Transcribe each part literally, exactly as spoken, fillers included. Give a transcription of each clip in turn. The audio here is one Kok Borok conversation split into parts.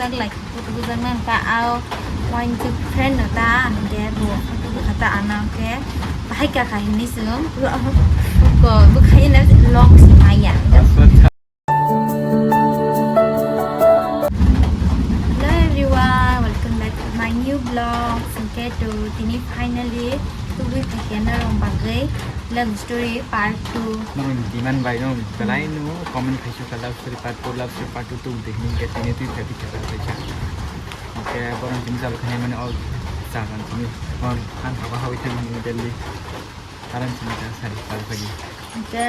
Like photo bujak nang ta, ao wainjwk friend no ta, ang khe bo photo bukha ta, ano khe bahai kaka hinwi swng. Ko bwkhai na vlog se maya. Hello everyone, welcome back to my new vlog. Singke to tini finally tubui phaikhe norok bagwi love story part two. Norok demand bai no belai no comment khaisuk kha love story part two, love story part two tubui hinwi khe tini twi phaibi khe kaisa. Oke, borok tini chalo khe mani o jagan tini on han haba hawi thang hinwi Delhi. Aram sini ta sari pal pagi. Oke,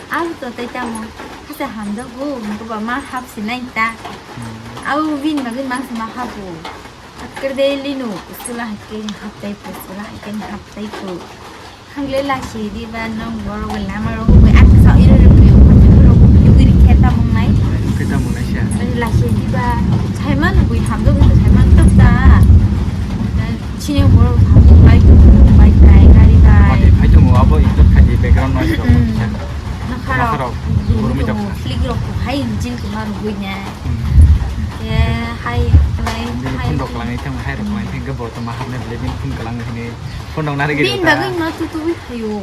ang to tei tamo hasa hamdo bu, ko ba ma hap sinai ta. Au bin bagwi mang sama habu. Akker de linu, sula hakke hap tai pu, sula hakke hap tai pu. Hangle lasi di ba nong boro lama ro bu, ak sa iru ru ru, ru ru ru ru khe ta mung nai. Khe ta mung nai sia. Lasi di ba, sai man bui hamdo bu, sai man tok ta. Chini borok hamjak bai tongo, bike bai, gari bai. Mati phai tongo, abo ignore khai di, background noise rok. Hmm. Kisa. Nokharok, nokharok, gurumwi tongo, toksa. Flick rok hai engine tongma rwgwi ne. Hmm. Ke hai, klai, bini hai. Phone rok kwlangwi thang, hai rok kwlangwi thang, ke bo tongma hapnai bwlai bini phone kwlangwi hwnwi phone rok narwgwi rwkha. Bini bagwi ma tutubwi phaio,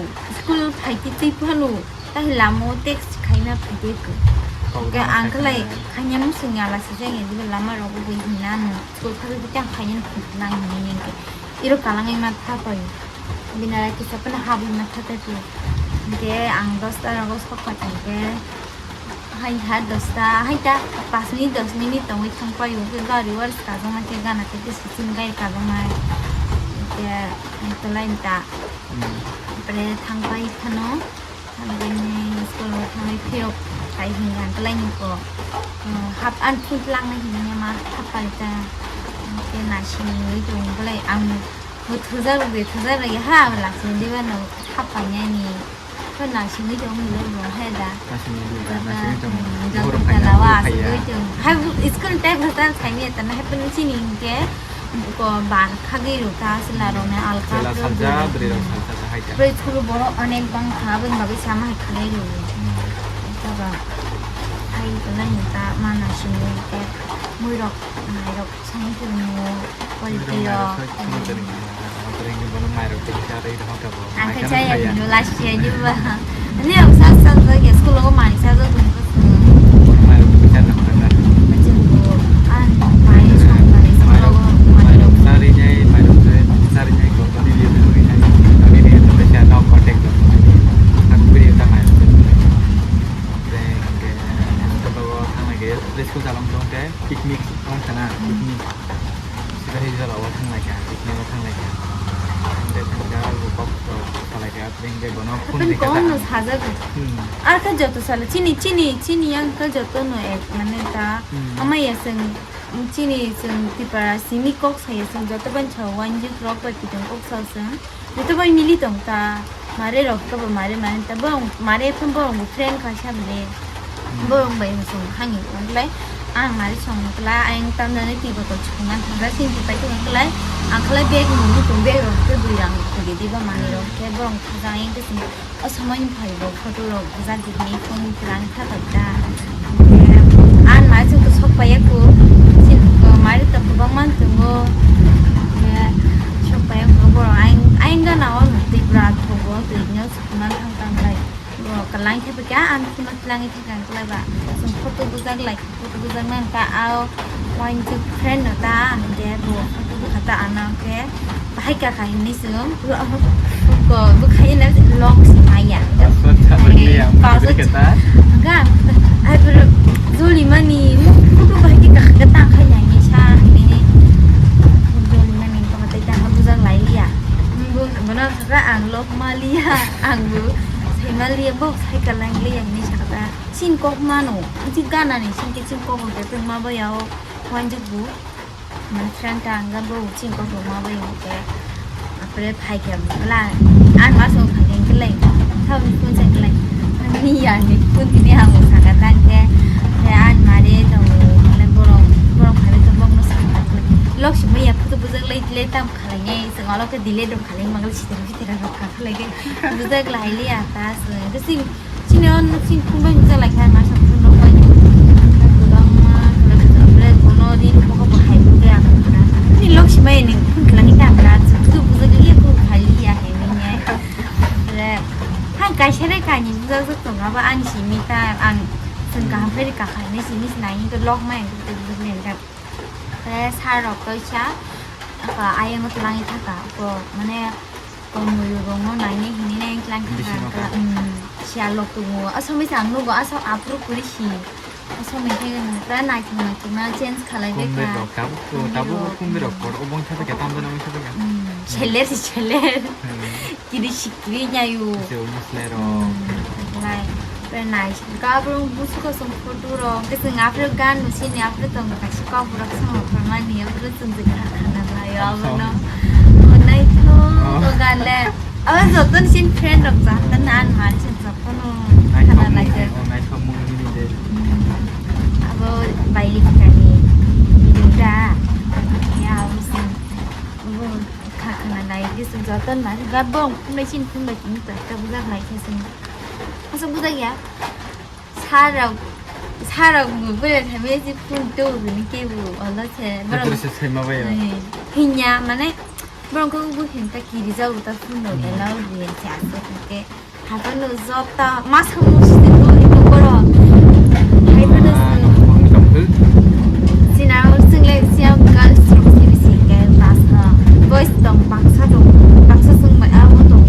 school phai twi twi phano. Tahi lama o text khaina phai de ko. Kok ke lama ang khe khaina. Khaina musung ya lasi jeng ya dibe lama rok bo hinna no. School phai de tang khaina phai lang hinna yang ke. Iro kalang ai ma tha pai. Bina ra kisa pana habi ma tha tai ko. Ke ang dosta rogo sok pa tang ke. Hai ha dosta, hai ta pas minute dos minute tongwi thang pai o ke gari wars ka jong ma ke gana ke ke siching gai ka jong ma. Ke ang tolai ta. Hmm. Pre thang pai phano. Ang bini school o thangwi phiyok kai hinwi ang kwlai ni ko, uh, hap an phun tlang nai hinwi ma hap pai ta. Ke nasing nwi tong kwlai ang bo thujak rok de thujak rok ya ha lasing diba no hap pai nai ni. Ko nasing nwi tong hinwi bo hai da. Nasing nwi tong, nasing nwi tong. Hmm, jang Borok ta phai na lawa phai ya. Asuk nwi tong. Hai school time hata khai mi ta na hai pun chini ke. Ko ban khagwi rw ta chwla rok ni alka chwla rw salsa, di. Bwrwi rok salsa hai ta. Bwrwi chwla borok onek bang kha, aboni bagwi sama hai khlai rw. Hmm. Taba hai khlai ni ta mana simi ke mui rok, mai rok sani khe nw quality rok. Mui rok, mai rok sani khe nw. Opereng ni bono mai rok tei kisa rw rw ta bo. Ang khe chaya bini last year ni ba. Ani ang sa sa sa ya school o mani sa sa sa. Mai rok kisa na kisa na. Macam tu, an mai song mai school o mani rok. Mai rok sari jai, mai rok sari jai ko ko ni dia tu ni jai. Kami ni tu kisa no contact tu. Aku beri ta mai rok. Opereng ke, to bo thang lagi, school jalan tu ke picnic ong sana, picnic. Sida hijra o thang lai kha, picnic o thang lai kha. Hingke thang kha, bo kok to salai kha, hingke bono phone Apun khe kong kata no ang. Sajago. Hmm. Ar kha joto sala, chini, chini, chini yang kha joto no ek, mane ta, Hmm. Amai ya seng, chini seng Tripura simi kok saya seng joto ban chao, wanjik rok bai pitong kok sao seng. Joto bai mili tong ta, mare rok khe bo mare mani ta, borong mare phun borong bo friend kha sa bile. Hmm. Borong bai song hangi tong lai, ang mare song kla, ang tam jani twi botol chukung an thang ja, sini pai tong kla, ang kla bag nung tong bag rok khe bui rang khe di ba mani rok khe borong thang ja ang khe sini o somoi ni phai bo photo rok bujak di ni phone khe lang tha ta ta. Ang mare song to sok pai ya ku, sin ko mare to bang man tongo, sok pai ya ku borong ang, ang gana o twi bra thogo twi no. Mang thang tang lai. Bo kalai khe ba kya ang phone o twlang khe kang klai ba. Sum photo bujak lai, photo bujak nang ka ao. Wain tu friend no ta ang ke bo photo bujak ta ano ke. Bahai ka ka hinwi sum. Ko bu khai na vlog si maya. Passport sa bagi yang passport kita. Ga. Ai bro, joli mani photo bahai ka ka ta khai ya ni sa ni. Joli mani ko ta ta bujak lai liya. Bo, bono sakha ang lok maliya, ang bo sai maliya, bo sai kalang liya hinwi sakha ta. Chin kok mano, chi gana ni chin ke chin kok hwnkhe tongma boya o, wanjik bo. Mani friend ta ang bo chin kok rwma boya hwnkhe. Apre phai khe bwla, ang ma song phai khe lai, thawi phone sai khe lai. Ni ya ni phone ni ang sakha ta khe, khe ang mare tong, mane borok, borok phai khe borok no sakha ta khe. Lok si maya photo bujak lai, lai tam khalai nai, sing olo khe delay dong khalai, magal si Tera rok kha khlai khe bujak lai liya ta se. Khe sin, sini on sin khum bai bujak lai kha ma sa khum rok bai. Kwbangma khlai bujak, obre bono rin Jajak tongo abo ani simi ta ang chwng kaham khe rika kha hinwi simi se nai hwnkhe lok ma hwnkhe tei bwrwi hwnkhe. Tei sir rok kaisa aka ayang o twlangwi thaka ko mane tongmwrwirokno nainai hinwi nai twlang thangkha. Bisingo kha. Siya lok tongo asomwi se ang nugo aso aphuru kwrwi si. Asomwi khe pura naithok naithok ma change khalai bai kha. Kumbi rok tabuk tabuk kumbi rok kotor obong thapa khe tamjani obong thapa khe. Seler si seler. Kiri sikiri nyayu. Jeu muslero. Lai. Pura nai. Gabrung busu kosong photo rok. Keseng aphuru gan musini aphuru tong kaisa kok rok sama phamani aphuru chwng jikha khana lai abono. Naithok o gan le. Abo joto ni sin friend rok jahatan an mari sin joto no khana lai. Naithok mung ni de. Abo baili kani. Bidung da. Ya abo sin. Abo kha khana lai. Keseng joto mari gabong phunai sin phunai kini ta bujak lai keseng. Asa bujak ya. Sarok, sarok bo bwrwi thangwi si phone tubuni kebo olo se. Borok se sema bai. Hinya mane borok khe bo hinta kiri jago ta phone rok allow riya se aswk hwnkhe. Haphano joto masa musti bo ito borok. Haphano sina single siya girls rok si bisi ke bas boys tong baksa tong baksa sung bai abo tong.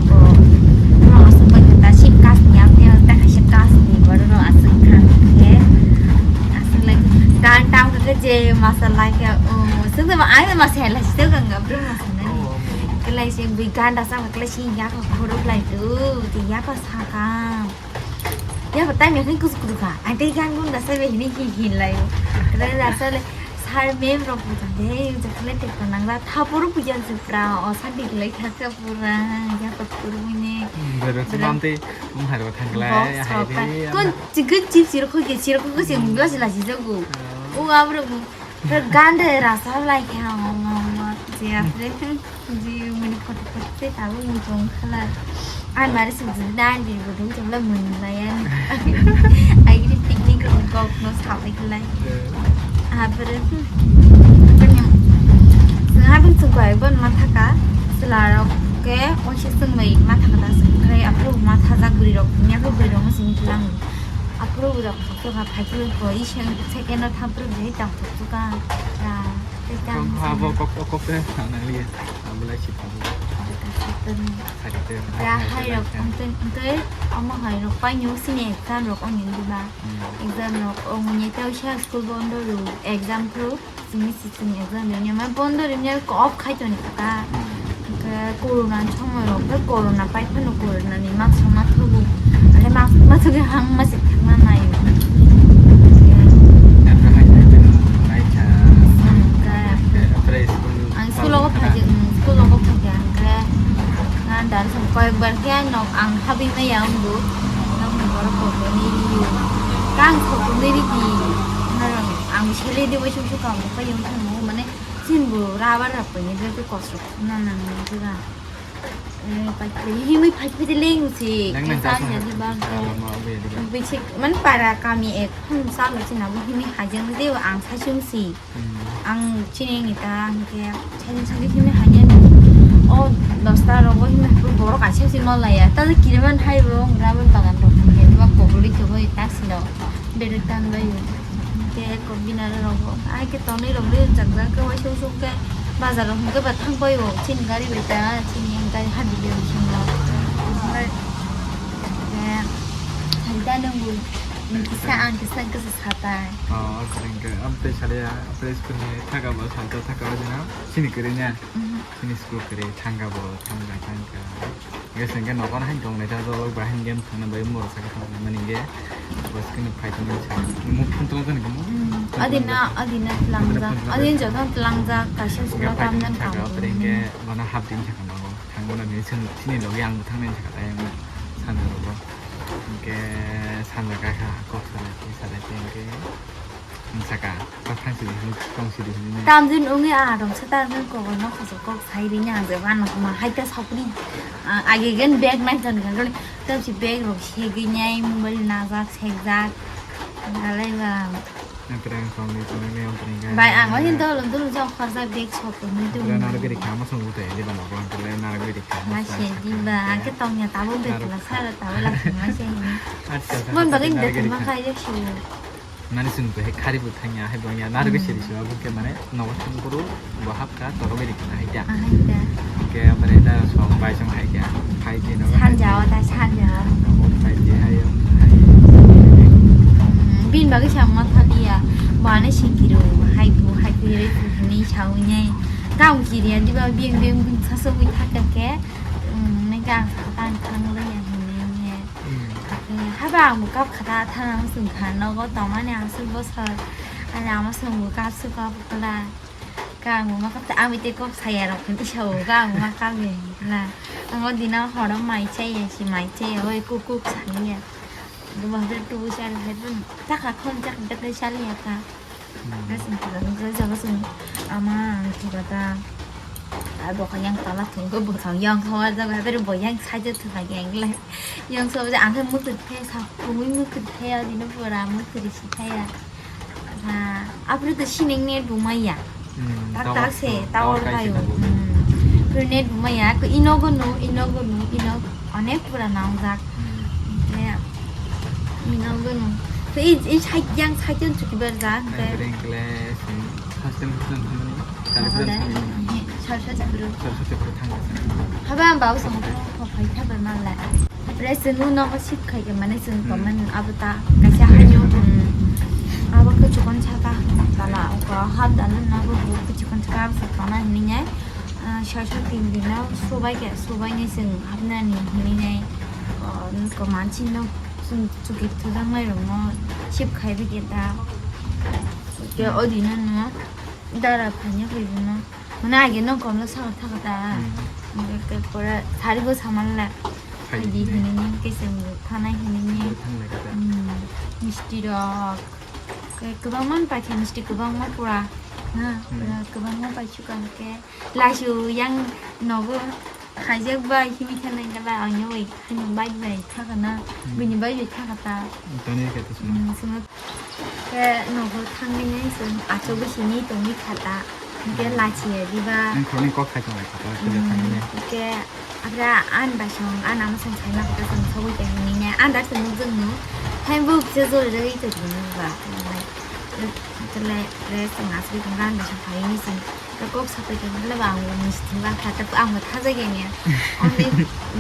Borok aswk bai ta si kas ni ap ta kaisa kas ni borok aswk kha. Aswk lai gan tam khe je masa lai khe o sung ma ai masa lai si kang ga bro masa nani. Kelai si bui gan da sa kelai si ya ko khoro lai tu ti ya ko sa ka. Ya ko time ya kus kuru ka. Ai te gan gun da sa be hini hi hi lai. Kelai da sa le sir ma'am rok bu ta de ju kelai te ko nang la tha puru pu jan su pra o sa di lai kha ka pura ya ko puru ne. Bero se mam te um har ba thang lai. Kun chicken chips sir ko ke sir ko ke sir glass la si jago. O abro. Ganda rasa lai khe ang ma ma je apre ji mani photo photo se ta bo mujung khala. Ai mari se ji dan di bo dun jong la mun la ya ni. Ai gidi picnic ro kok no sa lai khala. Apre. Sengha bin sengko ai bon ma thaka. Sela rok ke onse sengmai ma thaka da sengkrai apre ma thajak buri rok nya ko buri rok ma sini kilang. Apre rok. Tokha phaikhe ko iseng second o thampru jai tang thok tuka. Ra, tei tang. Tong ha bo kok kok kok khe thang nang liye. Abulai si thabu. Sakiteng. Ya hai rok tei tei omo hai rok pai nyu sini exam rok ong yin diba. Exam rok ong yin tei usia school bondo ru exam thru. Sini si sini exam rimya ma bondo rimya ko off khai toni ka. Hwnkhe corona ni somoi rok khe corona pai phano corona ni mask rok ma thubu. Ale mask ma thugwi hang ma se thangma nai. Hwnkhe ang school o phai je, school o phai je hwnkhe ngan dar song koyek bar khe nok ang habwi maya wngbu. Nokni borok kok bai nai rio. Kang kok bai nai ridi. Ang sele de bai suk suk ang bai yung thang mane sin bo rubber rap ni de ko kosok na nang ni ga. Eh, pai pai himui pai pai de leng si. Nang nang exam kasih ya di bang. Salam mau be di bang. Bisi man para kami ek hum sa lo sin abo himui hajang de ang sa sung si. Ang chini ni ta hingke. Chani chani himui hanya ni. O dosta rogo himui hapur borok kaisa si no laya. Tado kiriman hai bo ramen bagan rok hingke. Dua koboli koboli taksi no. Beri tan bayu. Hingke ko binaro rogo. Ai ke tonwi rok le jak jak ke waisuk suk ke bazar rok hingke ba thang bayu. Chini gari bai ta chini gari hadi de bisingo. Hingke hai ta nunggu. Kisa ang kisa kisa satai. Oh, oke, oke. Am tei saria, am tei school ni thaka ba salta thaka ba jina. Chini kiri nya. Chini school kiri thangka bo, thangka, thangka. Ge sengke nokar hai tong nai ta jolo ba hai game thangna bai mor sa ka thang mani ge. Bas kini phai tong sa. Mu phun tong tong mo. Adina, adina telangjak. Adin joto telangjak, kaisa school tam jan kam. Ge mana hap din sa ka no. Thang mana ni sini logi ang thang ni sa ka yang sana ro. Hingke sanja kaka kok salai, salai hingke saka kok thang sidi hini, tong sidi hini. Tamjin ungui a rong se tamjin kok no khosok kok sai ri nya je wan ma hai ta sokni. Age gen bag nai ton kan role tam si bag rok segui nyai mobile najak sekjak. Alai ba. Ang terang song ni song ni ang terang. Bai, ang o hin dolong dolong jok khorjak bag sok ni tu. Terang naro giri kama song utai di bano ko terang naro giri kama. Ma se di ba, ang ke tong ya tabo bag la sara tabo la ma se ni. Mon bagin de ma khai jek su. Nani sung tu he khari bu thang ya, he bang ya, naro giri siri su abu ke mane nogo thang buru. Bo hapkha, toro bai rikha hai kya? Ah, hai kya. Hingke amare da song bai song hai kya? Five G no. Sanja o da, sanja o. Nogo five G hai o, hai. Hmm, bin bagwi sa ma thaliya. Bo ane sikiro, hai bu, hai bu, hai bu, hinwi sawi nai. Kang kiriya, diba bing bing bing sa sa wi thakya ke. Hmm, ne kang sa tang thang le ya hinwi ne. Hmm. Haba ang bu kap khata thana ang sung kha, nogo tongmani ang sung bosor. Ani ama sung bu kap su kap kala. Kang ma kap ta, ami te kok saya rok kan isa o kang ma kap ye na. Ang o dina horo mai chai ya, si mai chai ya, oi kuk kuk sani ya. Duba hore tu char hai pun ta kha khon chak dak dai chali ya ta. Hmm. Gas ni kha ga ga jaga sung ama ang kha ga ta. Ai bo kha yang tala thung go bo thang yang kha wa jaga hai bo yang sai je thu ga yang le. Yang so ja ang kha mutur phe sa, kungui mutur phe ya, dina pura mutur si phe ya. Ah, apre to sining net bo maya. Hmm, tak tower tak se, to, tower tower kai kayo. Sina bo. Hmm. Apre net bo maya, ko inogo no, inogo no, ino onek pura nawngjak. Hmm. Ne, inogo no. To i, i side yang side yang chuki berjak, Ai, te. Bring glass, hmm, hostel hostel thangmani. Kali Hostel? Berjak thangmani. He, sar sar chapuru. Sar sar chapuru thangmani. Haba ang bau sama ko, ko phai thabar malai. Apre chwng nogo shift khai khe mane chwng Hmm. Tongmani abo ta kaisa Apre haino, chwng hmm, abo kwchwkon saka tala oko hap dalo nogo bo kwchwkon saka abo tongna hinwi nai, ah, soi soi tin dino subai khe subai ni chwng hapnani hinwi nai, ah, ko mansi no chwng chuki thujaknai rokno shift khai bai khe ta. Khe Hmm. O dino no dara phanya khe bono. Mane age nong komla saka thaka ta. Hmm. Hingke ke pore sari bo saman le. Hai Hai di di ne. Hinini ke sem thana hinini. Bo thang lai kata. Hmm. Misti rok. Ke kwbangma pai khe misti kwbangma pura. Na, Hmm. pura kwbangma pai suka ke. Lasu yang nogo khaijak bai himi thana kala anya bai hani bai bai thaka na. Hmm. Bini bai bai thaka ta. Tani kata sini. Hmm, sima Khe nogo thangwi nai chwng achugwi simi tongwi kha ta. Hwnkhe Hmm. lachiya diba. Ang khoroknwi kok khai tonglai kha ta, Hmm, thangwi nai. Hwnkhe aphra ani bai song, ani ama song saima kha ta, chwng sogwi tongwi nai. Ani dak se nukjwk nung. Hai bo kisa jori jagwi tongwi nai ba. Hwnkhe le, le chwng achugwi tongkha ani bai song phaiwi nai chwng. Kok sapai khe le ba ang misti ba kha ta ang bo thajak ya niya. Only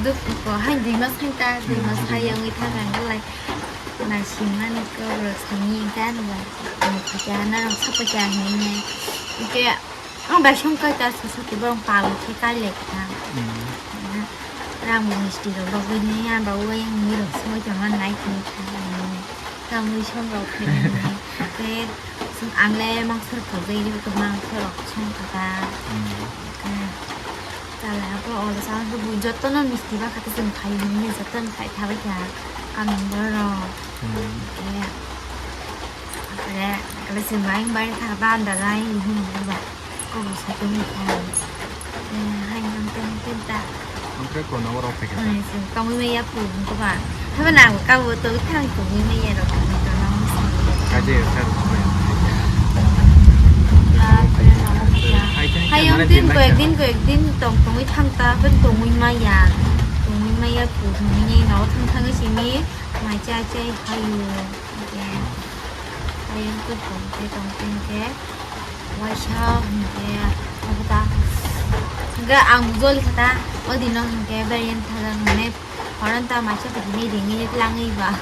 duk ko hai dui mas hai ta dui mas hai yongwi thang ang lai na simani ko ro sami ta no ba ang kha ta na rok sapai khe ang ni ne ke ang ba song kai ta sa sa ti bong pa khe kai le kha. Rang bo misti rok bagwi ni ang ba wai ang ni rok soi ta man nai khe kha. Tamwi song rok khe nini. Te song ang le mangsa rok thok jai ni, mangsa rok song kha ta. Hmm. Te chala ko olo sa ko bu joto no misti ba kha ta song khai ni, joto no khai tha bai kha. Kamung borok. Hmm. Te kale kale song bai bai kha ba anda bai ni hin ba. Kok bo satung ni kha. Eh, hai nang ten ten ta. Ang khe kono oro phai kha. Ai, sing tongwi maya pu ko ba. Haba na ka bo to thang tongwi maya ro ko to na mo sa. Kaje sar ko. Ya, ya, ya. Hai, hai, Hai, hai, yang mana tin ko tin ek lagi. Din ko ek din tong tongwi thang ta, ben tongwi maya. Tongwi maya pu ni no thang thang sini. Mai chai chai hayu. Ya. Hai, yang ko tong ke tong tin ke. Waisa hwnkhe abo ta hwnkhe ang joli kha ta, o dino hwnkhe bereng thajak hwnwi horon ta maisa phi hwnwi ringwi tlangwi ba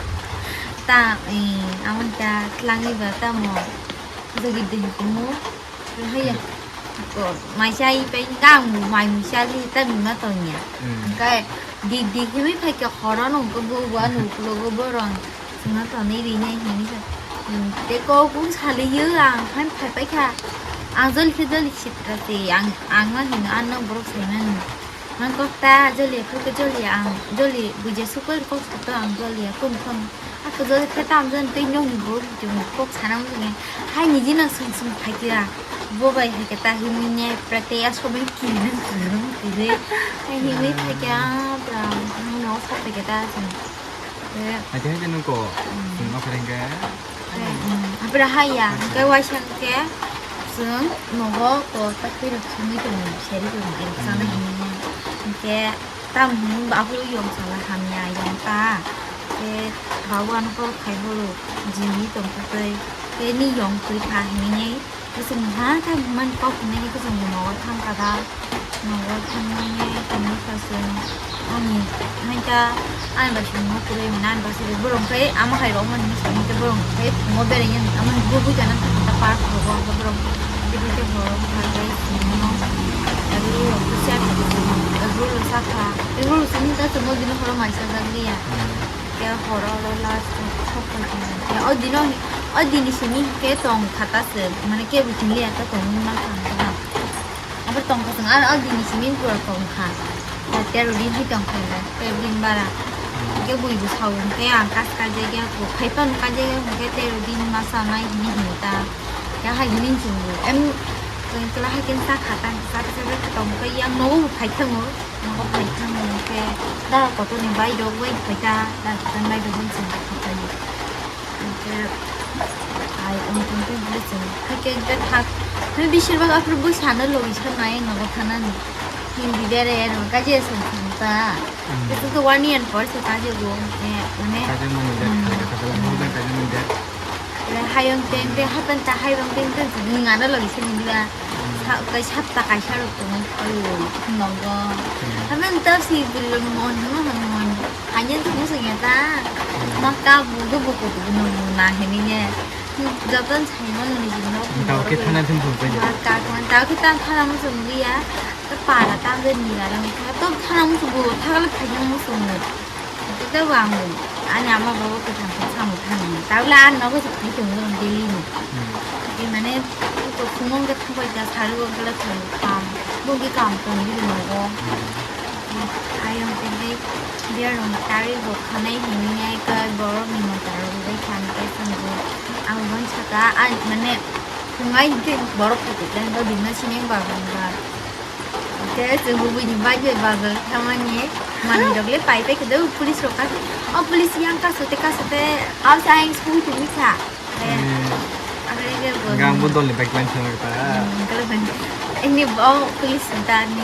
ta, eh, amo ta tlangwi ba tamo jogit de hwnkhe mu haya maisa ai pai hwnkhe ang mai muisa li ta bima tongya. Hmm. Hwnkhe dik dik hwnwi phaikhe horon hwnkhe bo bo ano uklogo borong. Sima tonwi rinai hinwi sa. Hmm, tei kok kung saliyo ang phan phai paikha. Ang joli khe joli sitra se ang, ang ma hino ano borok saimani. Ang kok ta joli khe joli ang joli buja sukol kok sato ang joli ya kum kum. Ako joli khe tam jon tei nokni borok jong kok sana mujunge. Hai niji nang sung sung phaikira. Bo bai hai khe ta hinwi ne pra tei aso bai kiri nang kiri nang kiri. Hai hinwi phaikha pra no sa phaikha ta sung. Hai khe hai khe nung ko, hmm, sung ma phereng khe. Abra haya, hwnkhe waisa hwnkhe chwng nogo to takhwi rok songwi tongo, seri tongo, eruk chana hinwi. Hwnkhe tamo hinwi bo aphuru yong sala hamya yong ta. Khe babu ano kok khai horo, jini tongkha tei, tei ni yong twi kha hinwi. Kuchung ha khe man kok hinwi kuchung nogo thang kada. Nogo thangmani tongwi kha se ani haita ani bai songno kwrwi mani ani bai se borok khe amo hai rok mani hinwi songwi khe borok khe phuno berai ani amo bubui tongna thangkha park rogo borok khe borok khe borok khe songno aro rok khe share khe rolo sakha rolo simi ta chwngno bini horo mai sajak liya. Khe horo oro last o sok pai tongmani. Khe o dino, o dini simi khe tong kha ta se, mane kebo chini ya ta tongwi ma kha ta. Abo tong kha chwng, ano o dini simi pura tong kha. Ta tero din hi tong kha le, tero din bara. Khe bui bo sao hwnkhe ang kas kajagya, bo khai phano kajagya hwnkhe tero din ma sanai hini hini ta. Khe hai hini chwng bo, em, chwng chwla hai khe sa kha ta, sa khe sa khe tong khe yang nogo bo phai thango. Nogo phai thang hwnkhe da kotorni baidok bai phai ta, da kotorni baidok bai chwng phai ta. Hwnkhe ai wng tong tong hwnkhe chwng hakhe hwnkhe thak hwnkhe bisir bak aphuru bwsano logi sanai nogo thanani. Hindi bere no kaje song thang ta. Itu to one year por se kaje go hwnkhe mane. Kaje mani de, kaje mani de. Hayung teng teng hapan ta hayung teng teng nung ano logi sini dia. Sa kai sapta kaisa rok tong ayo nogo. Hapan ta si bilong mon no han mon. Hanya tu musu ya ta. Maka bu bu bu bu no na hini ye. Joton sai mon ni jin no. Tao ke thana thun thun pai. Maka kon tao ke tan thana musu dia. Ta para ta de ni la rang ta to thana musu bu thagala thagala musu. Tei bo ang ani ama babu kwthang khe samung thangmani. Tabole ang nogo se phai tongo daily ni. Tei mane to phungo hwnkhe thangbai ta sari o hwnkhe thang kam. Bo hwnkhe kam tong bini nogo. Ayang tei biya rong tari bo khanai hinwi ai ka borok ni mota rok bai khan tei samung. Ang bon saka ani mane phungai hwnkhe borok phai tong khe bini sini ba ba. Khe chwng buini bai bai bazar thamani manwi rok le pai pai khe police rok ka o police yang kaso te kaso te outside school tumi kha. Gang bo dol ni bike line thang ta. Ini bo police ta ni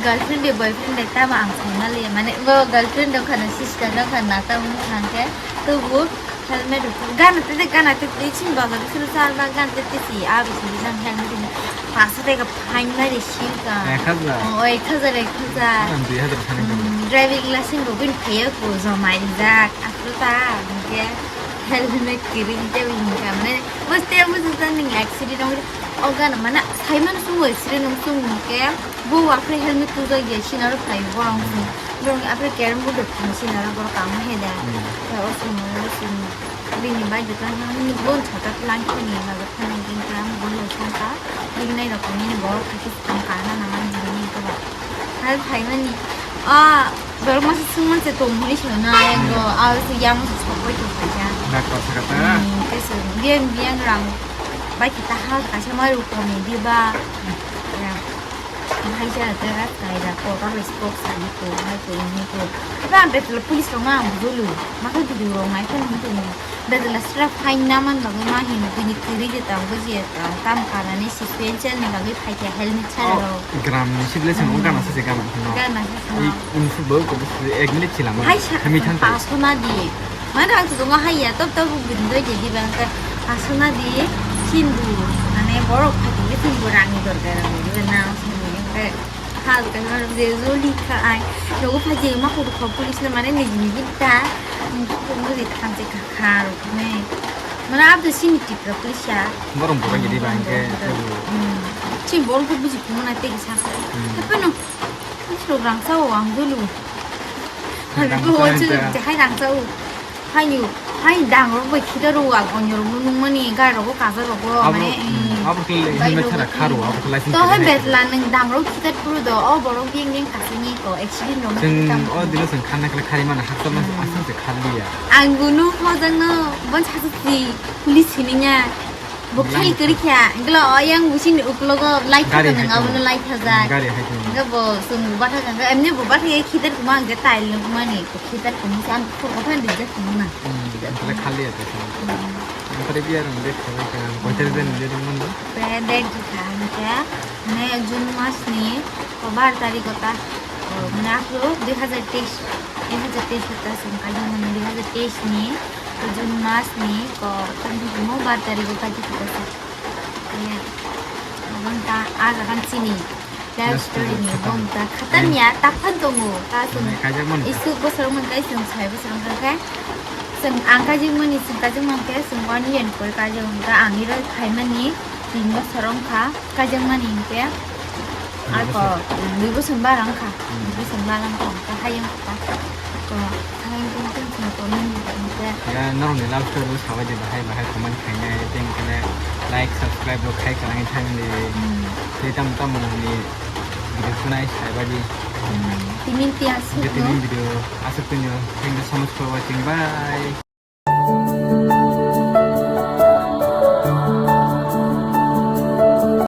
girlfriend de boyfriend de tama ang sai mali mane bo girlfriend do khana sister do khana ta thang khe to bo Helmet rok gana tete gana tete chini bazar bisingo charba gana tete si aro si jang helmet ni paso tega fine mari sil ka. Ek hajar. O ek hajar ek hajar. Ang dui hajar thani. Driving license rok bini phaiya ko jomai rijak aswk ta hwnkhe helmet kiring tei hwnkha mane bus tei bus ta ning accident ong o gana mane saimano chwng accident ong chwng hwnkhe. Bo aphre helmet tujak ya, sinaro phai borok song. Borok aphre carrom board rok phang sinaro borok kamo he da. Khe o song o song bini bai jota nang ni bon chata lang khani na jota nang jin khe am bon lo song ka. Bini nai rok ni borok khe song ka na nang ani bini ko ba. Hai phai mani. A borok masa sung man se tong hini song na yang go a se yang sok bai to phai ja. Nak pa sakata. Khe song biang biang rang bai kita ha kaisa mai rok kami di ba. Ya. Hai jara tera kaira ko ba bai spok sani ko hai ko ini ko. Ba ang betla police rong ang bulu. Maka video rong nai kan hini. Betla sra fine naman bagwi ma hini bini kiri de tang buji tang tam karani suspension ni bagwi phai khe helmet sara rok. Gram ni sible sing ungkana sa se gana. Gana sa. Ini football ko ek minute chilang. Hai sa. Kami thang. Paso na di. Mana ang tu hai ya top top bini doi jadi bang ke asuna di sindu mane borok phati ke sindu rani dorkar ang di na sini ke hal ke mar je joli ka ai logo phaji ma ko ko police na mane ni ni ta ni ko ko ni tham je ka kha ro ne mana ab de sini tik ra police ya borok borok jadi bang ke si borok ko buji ko na te sa ka pe no Rangsa o ang dulu. Hai ko o chu hai rangsa o. Hai yu hai dang rok bai khida ro ang onyo rok nung mani gai rok kaza rok mane. Abo khe helmet thara kharo abo khe license. To hai betla nung dang rok khida puru do o borok yang yang kasini ko accident rok. Chwng o dino chwng khanna khle khari mana hakchal aswk se khaliya. Ang gunu hojang no bon sasu si police hininya. Bo khel kwrwi kha, hwnkhe o yang busi ni uklogo lai thajak nang abono lai thajak. Gari hai thang. Hwnkhe bo chwng bo bathajak, hwnkhe emni bo bathai khitar kwma hwnkhe tail nukmani, khitar kwma se ang khoroksa rijak kwma na. Hmm, hwnkhe khali ya tei. Pare biya rong de khabai ka. Hotel de nile dong mando. Pe dek jikha hingke, mane June mas ni ko bar tarikh ota, o, mane aphuru dui hazar teis, dui hazar teis ota song kajang mani dui hazar teis ni June mas ni ko tang mo bar tarikh ota jikha sa. Ye, abang ta aga kan chini. Love story ni bong ta khatar niya ta phan tongo ta sung. Kajak man. Isu bosor man kai sung sai bosor man kai. Sung ang kajak mani sung kajak man kai sung one year koi kajak man ka ang iro khai mani tin bosor ong kha kajak mani ke. Ako dui bosor barang kha. Dui bosor barang kha ta hayang kha. Ko hayang kung kung kung ko mani kung ke. Ya norok ni love story sabai di bahai bahai comment khainai teng kene like subscribe rok khai kanai thang di. Tei tamo tamo ni video khwnai saiba di. Tini tiya sukno. Tini video aswk tini. Thank you so much for watching. Bye.